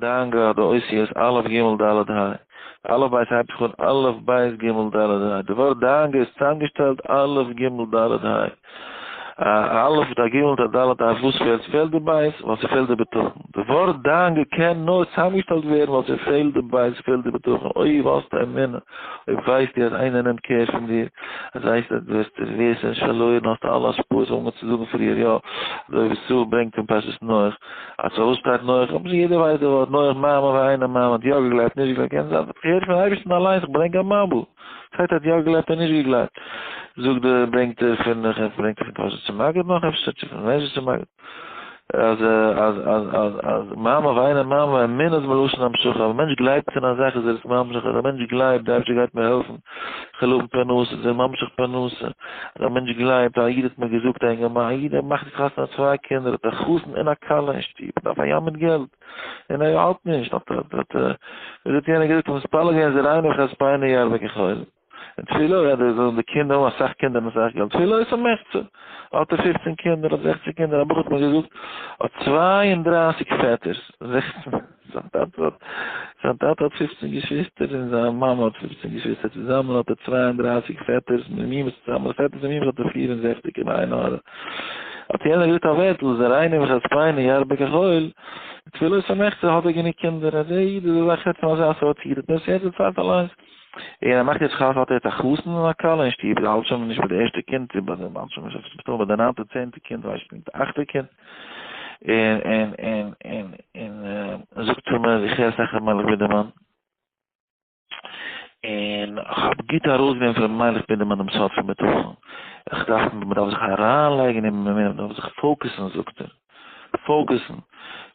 דאגה האט די אותיות א' ג' ד' ה'. אלף בית הייבט זיך אן א' בית ג' ד' ה'. די ווארט דאגה איז צוזאמגעשטעלט א' ג' ד' ה'. א א' מיט א ג' מיט א ד' א וואס פעלט? ס'פעלט די בית ווייל ס'פעלט די בטחון. די ווארט דאגה קען נאר צוזאמגעשטעלט ווערן ווייל ס'פעלט די בית, ס'פעלט די בטחון. אויב האסטו אמונה, אויב ווייסטו אז איינער נעמט קער פון דיר, אז ווייסט אז דו וועסט ווערסט נישט פארלוירן, האסט אלע השפעות אנגעהויבן צו זאגן פריער יא, אזוי ווי ישראל ברענגט אין פרשת נח, אז פארוואס שטייט נח, אבער יעדער ווייסט די ווארט נח מאמין ואינו מאמין, האט יא געגלייבט נישט געגלייבט, קען זיין האט געהערט פון אייבערשטן אליינס איך ברענג א מבול, שטייט האט יא געגלייבט און נישט געגלייבט, זאגט די ברענגט ער פון ברענגט ער פון קאזשניצער מגיד נאך אפשר צו פון מעזשביזשער מגיד. אז אז אז אז אז מאמין ואינו מאמין אמונה איז מלשון המשכה, אז א מענטש גלייבט אין א זאך איז ער עס ממשיך, אז א מענטש גלייבט די אייבערשטער גייט מיר העלפן, איך וועל האבן פרנסה, איז ער ממשיך פרנסה, אז א מענטש גלייבט, א איד האט מיר געזאגט א אינגערמאן, א איד ער מאכט זיך חתונה צוויי קינדער, האט א חתן און א כלה אין שטוב, דארף א ים מיט געלט, און ער האלט נישט, האט האט האט יענער געזאגט, מתפלל געווען זרעינו וכספינו ירבה כחול. און תפילה רעדט ער זאלן די קינדער האבן אסאך קינדער און אסאך געלט, תפילה איז א מחצה, האט ער פופצן קינדער האט זעכצן קינדער, א בחור האט מיר געזאגט האט 32 פעטערס, זעכצן, זיין טאטע האט, זיין טאטע האט פופצן געשוויסטער און זיין מאמע האט פופצן געשוויסטער, צוזאמען האט ער 32 פעטערס מיט מומעס צוזאמען, פעטערס און מומעס האט ער 64 אין איין הארה. האט יענער געזאגט א ווערטל, זרעינו וכספינו ירבה כחול, תפילה איז א מחצה האט ער גענוג קינדער, אז דער איד איז אזא חוץ פון אזא סארט איד, האט מיר עס יעצט דערציילט אליינס. און ער מאכט יעצט חתונה האט ער יעצט א חתן און א כלה אין שטוב, ער האלט שוין נישט ביי די ערשטע קינד, צו ביי די האלט שוין נישט מסתמא ביי די ניינטע צענטע קינד, ווייס איך נישט, די אכטע קינד, און און און און און זאגט צו מיר איך הער אסאך ר' מיילעך בידערמאן, און איך האב גוט ארויסגענומען פון ר' מיילעך בידערמאן דעם סוד פון בטחון, איך דארף מען דארף זיך אריינלייגן אין אמונה, מען דארף זיך focus ן זאגט ער. focus ן,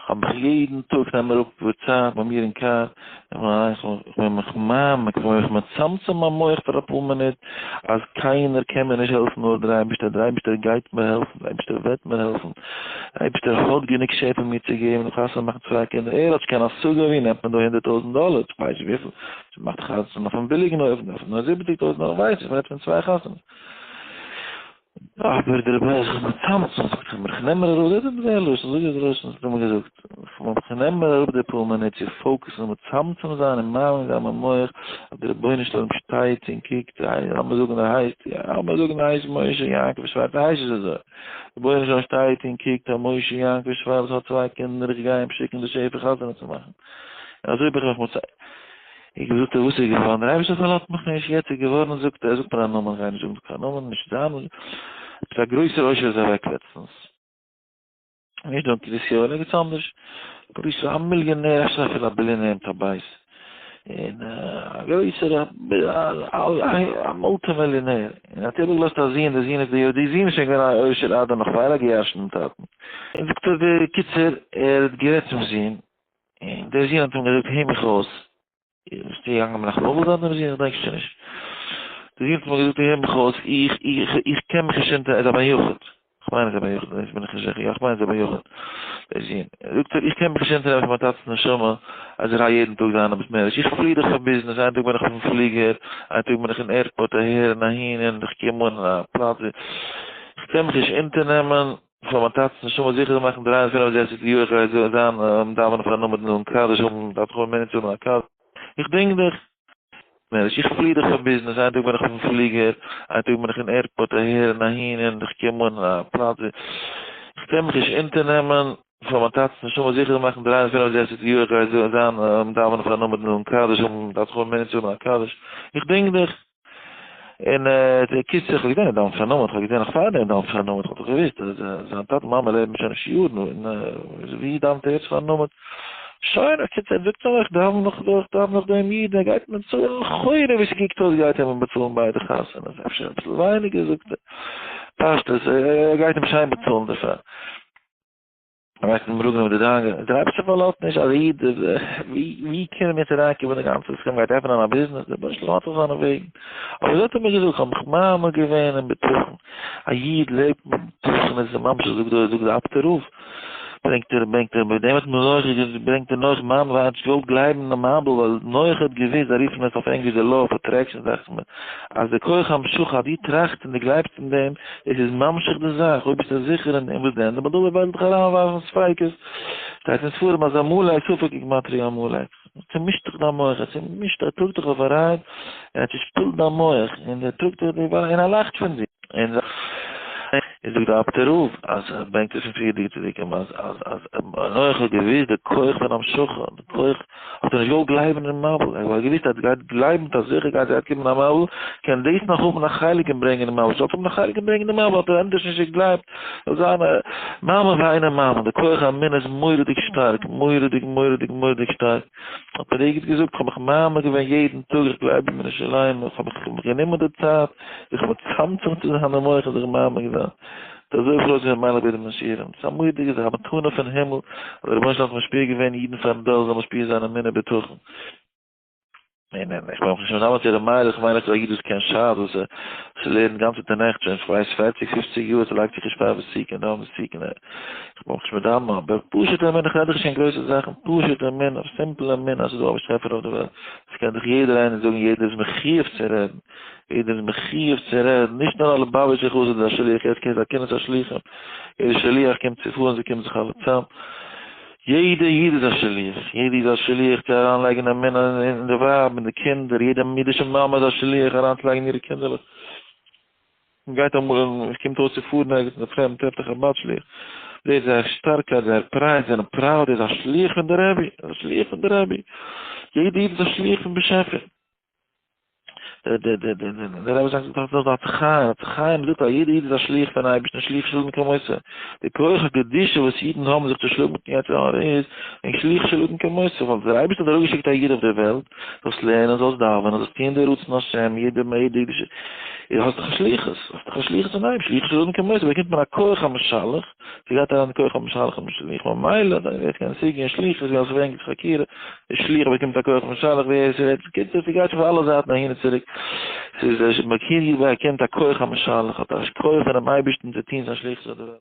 כ'האב מיך יעדן טאג נעם אראפ צייט ביי מיר אין קאר, איך בין מיך מעמיק, איך בין מיך מצמצם מיין מח פאר אפאר מינוט, אז קיינער קען מיר נישט העלפן נאר דער אייבערשטער, דער אייבערשטער גייט מיר העלפן, דער אייבערשטער וועט מיר העלפן, דער אייבערשטער האט גענוג שפע מיר צו געבן, איך חתונה מאכן צוויי קינדער, ער האט נישט קיין השגה ווי נעמט מען דא 100,000 דאלער, איך ווייס נישט וויפיל, מ'מאכט חתונה אויפן ביליגן אופן, דארף מען נאר 70,000 דאלער, ווייס נישט, מ'רעדט פון צוויי חתונות. אבער דער רבי איז זיך מצמצם, זאגט ער מיר, איך נעם מיר אראפ, דאס איז זייער לשון, זאג איך לשון, האט ער מיר געזאגט, איך נעם מיר אראפ די פאר מינוט צו focus ן און מצמצם זיין און מעמיק זיין מיין מח, אז דער רבונו של עולם שטייט און קוקט, לאמיר זאגן ער הייסט, לאמיר זאגן ער הייסט משה יעקב שווארץ, ער הייסט נישט אזוי, דער רבונו של עולם שטייט און קוקט אז משה יעקב שווארץ האט צוויי קינדער, איך גיי אים שיקן די שפע חתונה צו מאכן, און אזוי בין איך מיך מצ. איך געזאגט ער וואס איז געווארן דער אייבערשטער פארלאזט מיך נישט יעצט איז געווארן זאגט ער זאגט מיר א נאמען איך גיי נישט זאגן קיין נאמען נישט זיין עפעס א גרויסער עושר איז אוועק לעצטנס נישט דא אין קרית יואל ערגעץ אנדערש גרויסער א מיליאנער אפשר אפילו א ביליאנער מיט א בית און א גרויסער א מולטי מיליאנער און האט איבערגעלאזט א זון די זון איז די די זון איז שוין געווען א עושר אדער נאך פאר ער האט געירש'נט דעם טאטן און זאגט ער בקיצור ער האט גערעדט צום זון און דער זון האט אים געזאגט, הער מיך אויס, ביסטו געגאנגען מנחם אבל זיין דעם זון? איך דענק שוין נישט. דער זון האט אים געזאגט, הער מיך אויס, איך, איך, איך קען מיך נישט אונטער, ער איז א בן יחיד, איך מיין ער איז א בן יחיד, דאס בין איך נישט זיכער, יא איך מיין ער איז א בן יחיד, דער זון. זאגט ער, איך קען מיך נישט אונטערנעמען פון מיין טאטע'ס נשמה, אז איך גיי יעדן טאג זיין אין בית מדרש, איך פלי דאך פאר ביזנעס, איין טאג בין איך אויפן פליגער, איין טאג בין איך אין airport אהער און אהין, און איך קום אן אין א פלאץ, איך קען מיך נישט אונטערנעמען, פאר מיין טאטע'ס נשמה זיכער מאכן 365 יאר איך גיי זיין דאווענען פארן עמוד און קדיש האבן דארף איך האבן מענטש האבן א קאר איך דינג דיך מענטש איך פלי דאך פאר ביזנעס איין טאג בין איך אויפן פליגער איין טאג בין איך אין airport אהער און אהין און איך קום אן א פלאץ איך קען מיך נישט אונטערנעמען פאר מיין טאטע'ס נשמה זיכער מאכן 365 יאר איך גיי זיין דאווענען פארן עמוד און קדיש האבן דארף איך האבן מענטש האבן א קדיש איך דינג דיך און דער קיצור, איך האב געזען ער דאווענט פארן עמוד, איך האב געזען נאך פאר דעם דאווענט פארן עמוד, איך האב דאך געוואוסט אז זיין טאטע מאמע לעבן שוין נישט יארן, און ווי דאווענט ער יעצט פארן עמוד? שוין, הקיצור, ער זאגט אים איך דאווען נאך דא, איך דאווען נאך דעם איד, ער גייט מיר צאלן, לכאורה ווי ס'קוקט אויס גייט ער מיר באצאלן ביידע חתונות, אפשר אביסל ווייניגער זאגט ער, פשטות, ער גייט אים שיין באצאלן דערפאר. ווייסט נישט מראגן מיט די דאגה, דער אייבערשטער פארלאזט נישט אז א איד, ווי קען מען יעצט אריינקומען די גאנצע סכום גייט עפענען א ביזנעס, דער רבונו של עולם האט זיך זיינע וועגן, אבער אזוי האט ער מיר געזאגט, איך האב מיך מעמיק געווען אין בטחון, א איד לעבט מיט בטחון איז ממש זאגט דער זאגט דער אפטער רב. ברענגט ער, ברענגט ער, מיט דעם האט נח ברענגט ער נח מאן ווייל ער האט נישט געוואלט גלייבן אין די מבול, ווייל נח האט געוואוסט, זיי רופן עס אויף ענגליש די law of attraction דאכט זיך מיר, אז די כח המשכה אז דו טראכסט און דו גלייבסט אין דעם, דאס איז ממשיך די זאך, אויב ביסטו זיכער אין דעם, וואס דען, די בעל דבר וועט דיך אריינווארפן ספיקות, שטייט אין ספרים אז עמלק ספק בגימטריא עמלק, ער צומישט דיך דיין מח, ער צומישט, ער טראגט דיך אויף א ride, און ער צושפילט דיין מח, און ער טראגט דיך, און ער לאכט פון דיר. און זאגט די אפטער רב אז ער ברענגט עס פון פריערדיגע צדיקים אז אז אז נח האט געוואוסט די כח פון המשכה, די כח, האט ער נישט געוואלט גלייבן אין מבול, ער האט געוואוסט אז ער גייט גלייבן אז זיכער גייט גייט קומען א מבול, קען דאס נאך האבן א חלק אין ברענגען די מבול, זאל האבן א חלק אין ברענגען די מבול האט ער ענדערש נישט געגלייבט, זאל זיין א מאמין ואינו מאמין, די כח האמונה איז מורא'דיג שטארק, מורא'דיג מורא'דיג מורא'דיג שטארק. האט מיר דער איד געזאגט, כ'האב מיך מעמיד געווען יעדן טאג, איך גלייב אין אמונה שלימה, כ'האב מיך גענומען די צייט זיך מצמצם צו זיין די מח און זיך מעמיק זיין, ס'איז אזוי גרויס ווי מיילעך ביי די משירים, ס'איז א מורא'דיגע זאך, א מתנה פון הימל, אז דער רבונו של עולם האט משפיע געווען אידן פארן דור זאל משפיע זיין אמונה ובטחון. ניין ניין, איך בין נאך נישט מנמק צו ר' מיילעך, מיילעך איז א איד וואס קען שס, וואס לערנט גאנצעטע נעכט שוין כ'ווייס פערציג פופציג יאר, ס'לייגט זיך נישט פאר ותיקין דאן ותיקין, איך בין נאך נישט מדמה, אבער פשוט'ע אמונה, כ'רעד דאך נישט קיין גרויסע זאכן, פשוט'ע אמונה, simple אמונה אז ס'איז דא א באשעפער אויף די וועלט, דאס קען דאך יעדער איינער זאגן, יעדער איז מחיוב צו רעדן, יעדער איז מחיוב צו רעדן, נישט נאר א ליובאוויטשער חסיד איז א שליח, יעצט קומט א כינוס השליחים, יעדער שליח קומט צו פארן, זיי קומען זיך אלע צאם. יעדע איד איז א שליח, יעדע איד איז א שליח צו אריינלייגן אמונה אין די ווייב און די קינדער, יעדע אידישע מאמע איז א שליח אריינצולייגן אירע קינדערלעך. מען גייט אמאל און עס קומט אויס צו פארן ערגעץ אין די פרעמד טרעפט א חבד שליח, זעהט זייער שטארקייט, זייער pride, זיי זענען proud, ער איז א שליח פון די רבי, ער איז א שליח פון די רבי, יעדע איד איז א שליח פון באשעפער. דער רבי זאגט דאך דאס עצי חיים, עצי חיים זאגט אז יעדער איד איז א שליח פון אייבערשטן, שליח של אדם כמותו. די כח הקדושה וואס אידן האבן זיך צו שלאגן מיטן יצר הרע איז וועגן שליח של אדם כמותו, ווייל דער אייבערשטער האט אראפגעשיקט א איד אויף דער וועלט, זאלסט לערנען, זאלסט דאווענען, זאלסט טוען די רצון השם, יעדער יעדער אידישע, האסט דאך א שליחות, האסט דאך א שליחות פון אייבערשטן, שליח של אדם כמותו, באקומט מען א כח המשלח, ס'גייט אריין די כח המשלח אינעם שליח, ממילא ווער עס קען סוגיא אין שליחות, ווי אלס ווענגער חקירה, די שליח באקומט א כח משלח, ווער עס רעדט, בקיצור ס'גייט פון אלע זייטן אהין און צוריק, ס'איז מכיר ידבאקומט א כח המשלח, האט א כח פונעם אייבערשטן צו טון זיין שליחות אויף די וועלט.